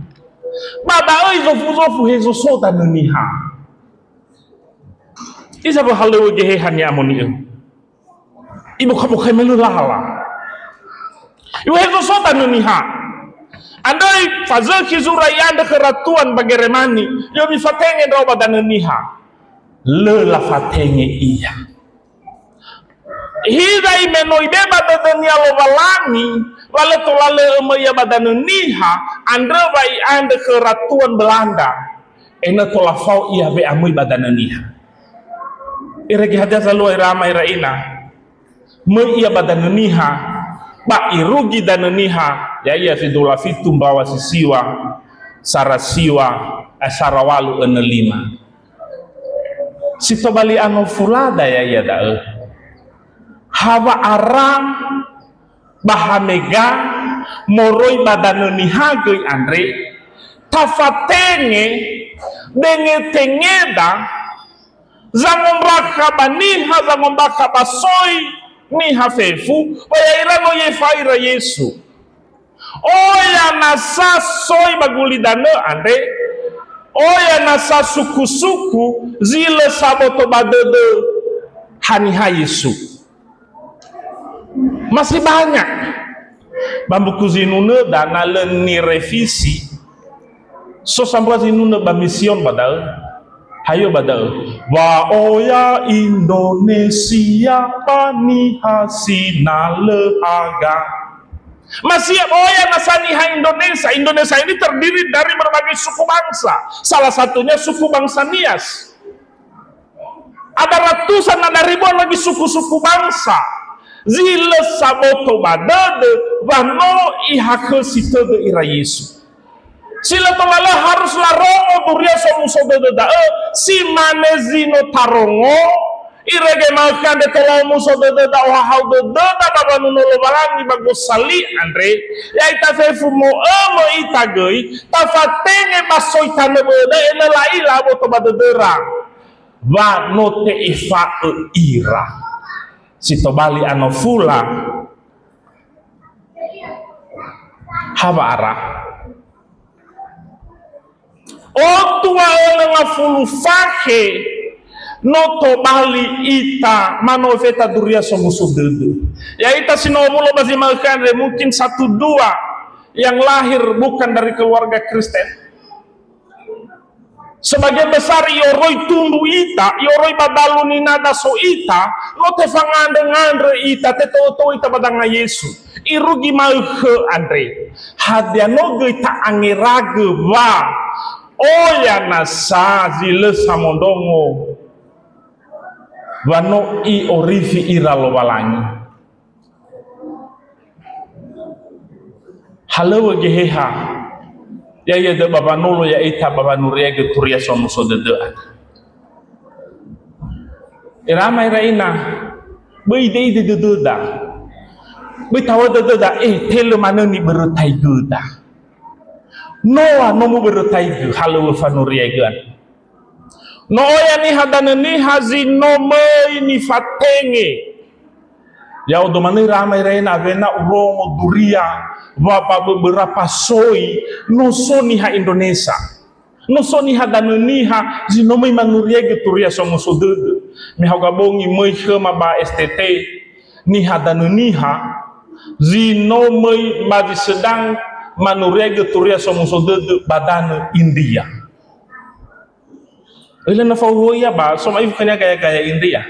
Ba da'ö izofu-zofu hezo so danö Niha. Iza wa halöŵö Geheha ni'amoni'ö. Ibokha-bokhai me lö lala. Iŵa'ö hezo so danö Niha. Andrö fazökhi zura i'andrö khö ratuan ba Geremani, "Yö mifatenge ndra'o ba danö Niha." Lö lafatenge ia. Hiza ime no ibe ba dödönia Lowalangi, wa lö tola lö ömö ia ba danö Niha, andrö wa i'andrö khö ratuan Belanda. Ena'ö tola fao ia we'amöi ba danö Niha. Irege hadia zalua, ira ama ira ina? Möi ia ba danö Niha, ba irugi danö Niha, ya'ia si dua fitu mbawa si siwa, sara siwa, eh, sara walu önö lima. Si tobali anofulada ya'ia da'ö. Ha wa'ara ba ha mega moroi ba danö Niha göi andre, tafatenge dengetengeda, zangombakha ba niha, zangombakha ba soi niha fefu, ba ya'ira no I'efa'ö ira Yesu. Oya nasa soi ba gulidanö andre, oya nasa suku-suku zi lö saboto ba dödö haniha Yesu. Masih banyak. Ba mbuku zinunöda na lö nirevisi, so sambua zinunö ba mision ba da'ö. Hayo ba da'ö. Wa oya Indonesia ba niha si na lö haga. Masih oya nasa niha Indonesia. Indonesia ini terdiri dari berbagai suku bangsa. Salah satunya suku bangsa Nias. Ada ratusan, ada ribuan lagi suku-suku bangsa zi lö saboto ba dödö, wa no ihakhösi tödö ira Yesu. Si lö tola lö harus larongo Duria Somuso Dödö da'ö, si mane zi no tarongo, irege ma'ökhö andre tola omuso dödöda, ohahau dödöda ba wanuno Lowalangi ba gosali andre, ya'ita fefu mo'ömö ita göi, tafatenge ba soi tanö bö'öda ena'ö la'ila aboto ba dödöra. Wa no te'efa'ö ira. Si tobali anofula, ha wa'ara. Otu wa'ö ngafulu fakhe no tobali ita manö wefeta Duria Somuso Dödö. Ya'ita si no owulo ba zi ma'ökhö andre, mungkin satu dua yang lahir bukan dari keluarga Kristen. Sebagian besar i'oroi tumbu ita, i'oroi ba dalu ninada so ita, no tefangandrö-ngandrö ita, tetö-tö ita ba danga Yesu. Irugi ma'ökhö andre. Hadia no göi ta'angeragö wa oya nasa zi lö samondrongo wa no I'orifi ira Lowalangi. Halöŵö Geheha, ya'ia da'ö ba wanolo ya'ita ba wanuriaigö Turia Somuso Dödö andrö. Ira ama ira ina, böi ide'ide dödöda. Böi taŵa'ö dödöda, eh, telö manö nibörötaigöda. Noa no mubörötaigö halöŵö fanuriaigö andrö. No oya niha danö niha zi no möi nifatenge. Ya'odo manö ira ama ira ina awena urongo duria wa ba beberapa soi no so niha Indonesia. No so niha danö niha zi no möi manuriaigö Turia Somuso Dödö. Me haoga bongi möi khöma ba S T T niha danö niha zi no möi ba zi sedang manuriaigö Turia Somuso Dödö ba danö India. Öila na fahuhuo ia ba so ma'ifu khönia gaya-gaya India.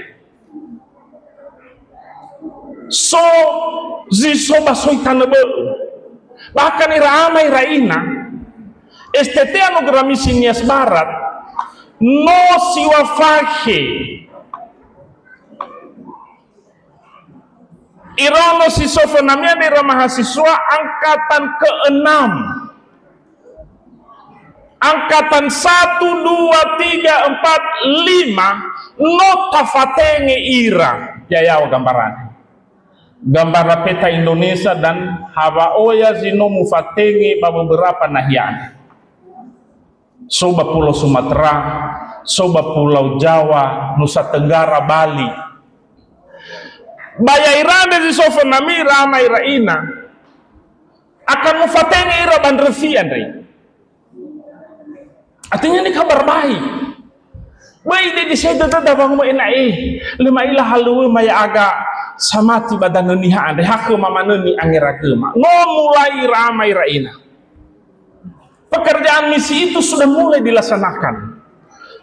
So zi so ba soi tanö bö'ö. Bahkan ira ama ira ina, S T T Anugerah Misi Nias Barat, no siŵa fakhe. Iraono si so fönami andre ira mahasiswa angkatan keenam. Angkatan satu, dua, tiga, empat, lima, no tafatenge ira. Ya'ia gambarana. Gambara peta Indonesia dan hawa oya zi no mufatenge ba beberapa nahia andre. So ba Pulau Sumatera, so ba Pulau Jawa, Nusa Tenggara, Bali. Ba ya'ira andre zi so fönami ira ama ira ina. Akan mufatenge ira ba ndröfi andre. Artinya ini kabar baik. Böi de disai dödöda wangumo ena'e, lö ma'ila halöŵöma ya'aga samati ba danö niha andre, ha khöma manö ni'angeragöma. No mulai ira ama ira ina. Pekerjaan misi itu sudah mulai dilaksanakan.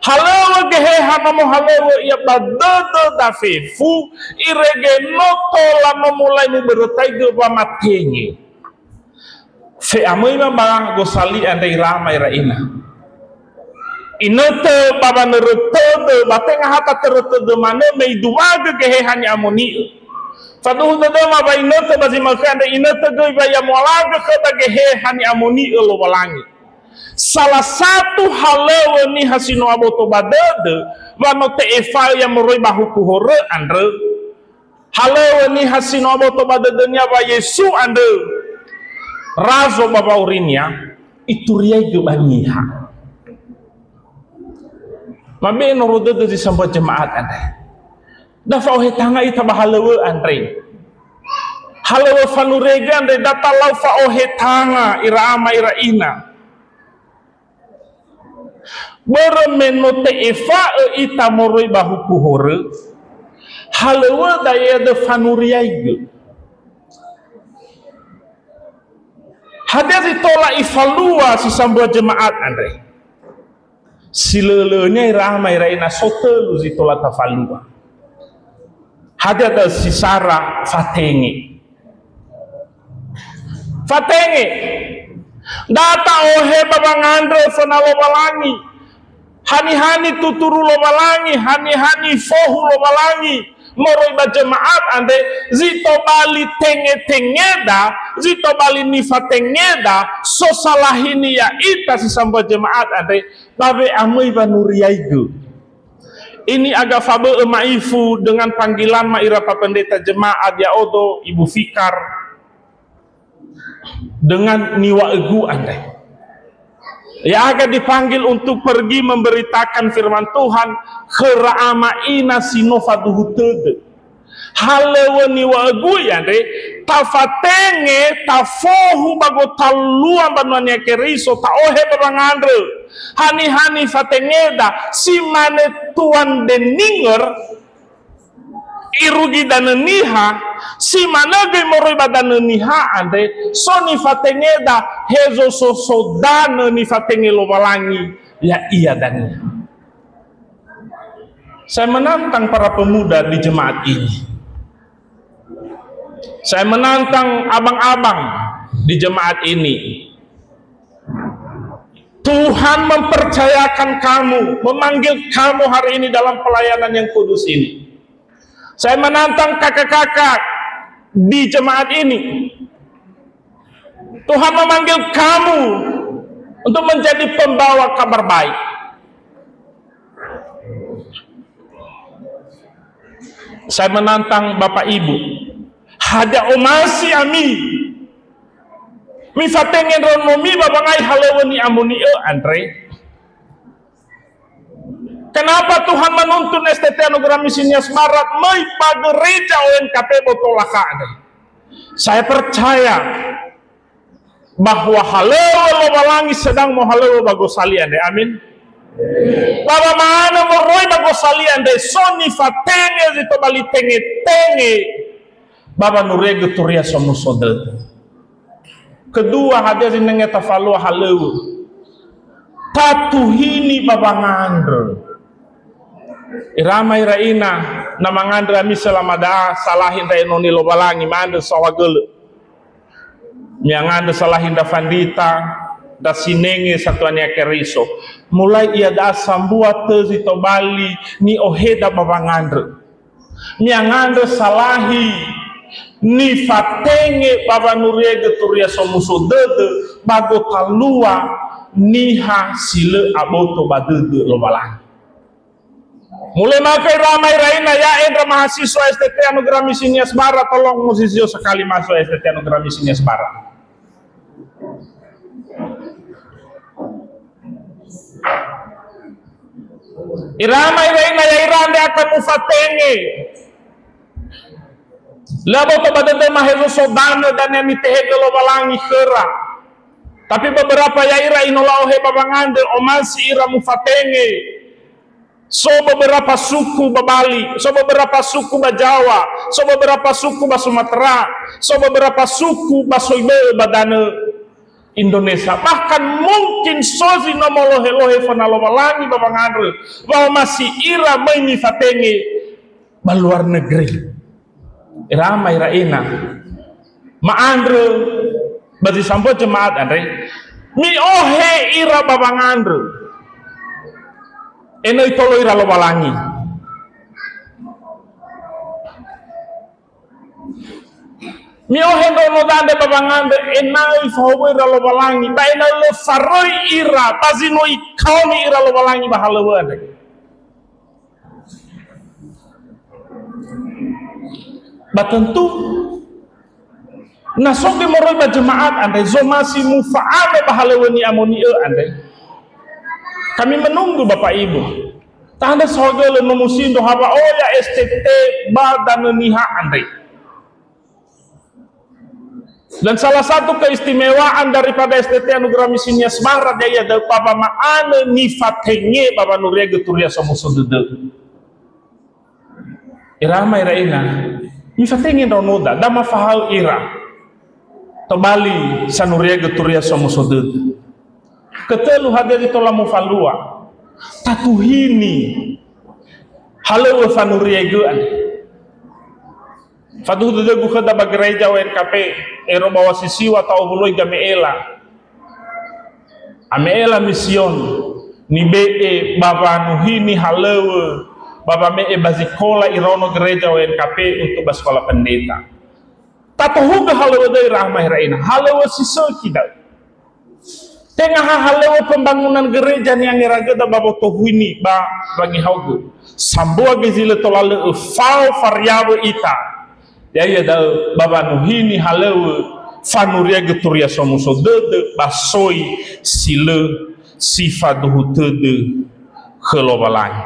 Halöŵö Geheha nomo halöŵö ia ba dödöda fefu, irege no tola no mulai mubörötaigö wamatenge. Fe'amöima ba gosali andre ira ama ira ina. Inötö ba wanörö tödö, ba tenga ha tatörö tödö manö me iduagö Geheha ni'amoni'ö. Faduhu dödöma wa inötö ba zi ma'ökhö andre, inötö göi wa ya moalagö khöda Geheha ni'amoni'ö Lowalangi. Salah satu halöŵö niha si no aboto ba dödö, wa no te'efa'ö ia moroi ba huku horö andrö. Halöŵö niha si no aboto ba dödönia wa Yesu andrö, razo ba wa'aurinia, ituriaigö ba niha. Mabe'e noro dödö zi sambua jemaat andre. Da fa'ohe tanga ita ba halöŵö andre. Halöŵö fanuriaigö andre, da talau fa'ohe tanga ira ama ira ina. Börö me no te'efa'ö ita moroi ba huku horö, halöŵöda ya'ia da'ö fanuriaigö. Hadia zi tola ifalua si sambua jemaat andre? Si lö'ö-lö'önia ira ama ira ina, so tölu zi tola tafalua. Hadia da'ö? Si sara fatenge. Fatenge. Da ta'ohe ba wangandrö föna Lowalangi. Hanihani tuturu Lowalangi, hanihani fohu Lowalangi moroi ba jemaat andre, zi tobali tenge-tengeda, zi tobali nifatengeda, sosalahini ya'ita si sambua jemaat andre, ba we'amöi wanuriaigö. Ini aga fabö'ö ma'ifu dengan panggilan ma ira pependeta jemaat ya'odo Ibu Fikar dengan niŵa'ögu andre. Ya'aga dipanggil untuk pergi memberitakan firman Tuhan khöra ama ina si no faduhu tödö. Halöŵö niŵa'ögu andre, tafatenge, tafohu ba gotalua mbanua-Nia Keriso, ta'ohe ba wangandrö. Hanihani fatengeda, si mane Tuan Denninger, irugi danö niha, si manö göi moroi ba danö niha andre, so nifatengeda, hezo soso danö nifatenge Lowalangi, ya'ia dania. Saya menantang para pemuda di jemaat ini. Saya menantang abang-abang di jemaat ini. Tuhan mempercayakan kamu, memanggil kamu hari ini dalam pelayanan yang kudus ini. Saya menantang kakak-kakak di jemaat ini. Tuhan memanggil kamu untuk menjadi pembawa kabar baik. Saya menantang Bapak Ibu, hadia omasi ami mifatenge ndraonomi ba wangai halöŵö ni'amoni'ö andre? Kenapa Tuhan menuntun S T T Anugerah Misi Nias Barat möi ba gereja O N K P Botolakha andre? Saya percaya bahwa halöŵö Lowalangi sedang mohalöŵö ba gosali andre. Amin. Ba wama'anö moroi ba gosali andre, so nifatenge zi tobali tengetenge ba wanuriagö Turia Somuso Dödö. Kedua, hadia zinenge tafalua halöŵö? Tatuhini ba wangandrö. Ira ama ira ina, na mangandrö ami selama da'a, salahi ndra enoni Lowalangi, ma'andrö saohagölö. Mi'angandrö salahi ndra fandrita, ndra sinenge satuania Keriso. Mulai iada'a sambua tö zi tobali ni'oheda ba wangandrö. Mi'angandrö salahi nifatenge ba wanuriagö Turia Somuso Dödö ba gotalua niha si lö aboto ba dödö Lowalangi. Mulai ma'ökhö ira ama ira ina, ya'e ndra mahasiswa S T T Anugerah Misi Nias Barat, tolong muzizio sekali mahasiswa S T T Anugerah Misi Nias Barat. Ira ama ira ina, ya'ira andre akan mufatenge. Lö aboto ba dödöma hezo so danö dania nitehegö Lowalangi khöra. Tapi beberapa ya'ira inola ohe ba wangandrö, omasi ira mufatenge. So beberapa suku ba Bali, so beberapa suku ba Jawa, so beberapa suku ba Sumatera, so beberapa suku ba soi bö'ö ba danö Indonesia. Bahkan mungkin so zi no molohe-lohe föna Lowalangi ba wangandrö, wa omasi ira möi nifatenge ba luar negeri. Ira ama ira ina, ma'andrö ba zi sambua jemaat andre, mi'ohe ira ba wangandrö. Ena'ö itolo ira Lowalangi. Mi'ohe ndraonoda andre ba wangandrö ena'ö ifahowu'ö ira Lowalangi, ba ena'ö lö faröi ira, ba zi no ikaoni ira Lowalangi ba halöŵö andre. Ba tentu, na so göi moroi ba jemaat andre, zomasi mufa'anö ba halöŵö ni'amoni'ö andre. Kami menunggu Bapak Ibu. Ta'andrö saohagölö no musindro hawa oya S T T ba danö niha andre. Dan salah satu keistimewaan daripada S T T Anugerah Misi Nias Barat ya'ia da'ö ba wama'anö nifatenge ba wanuriagö Turia Somuso Dödö. Ira ama ira ina, mifatenge ndraonoda, da mafahaö ira. Tobali sanuriagö Turia Somuso Dödö. Ketölu, hadia zi tola mufalua? Tatuhini halöŵö fanuriagö andre. Faduhu dödögu khöda ba gereja O N K P, ero ba Wasisiwa ta'owuloi Game'ela. Ame'ela Mision, nibe'e ba wanuhini halöŵö, ba wame'e ba zikola iraono gereja O N K P untuk ba sekolah pendeta. Tatohugö halöŵö da'ö ira ama ira ina, halöŵö si sökhi da'ö. Tenga ha halöŵö pembangunan gereja ni'angeragöda ba wotohuni ba wangehaogö. Sambua göi zi lö tola lö'ö fao fariawö ita. Ya'ia da'ö ba wanuhini halöŵö fanuriagö Turia Somuso Dödö ba soi si lö si faduhu tödö khö Lowalangi.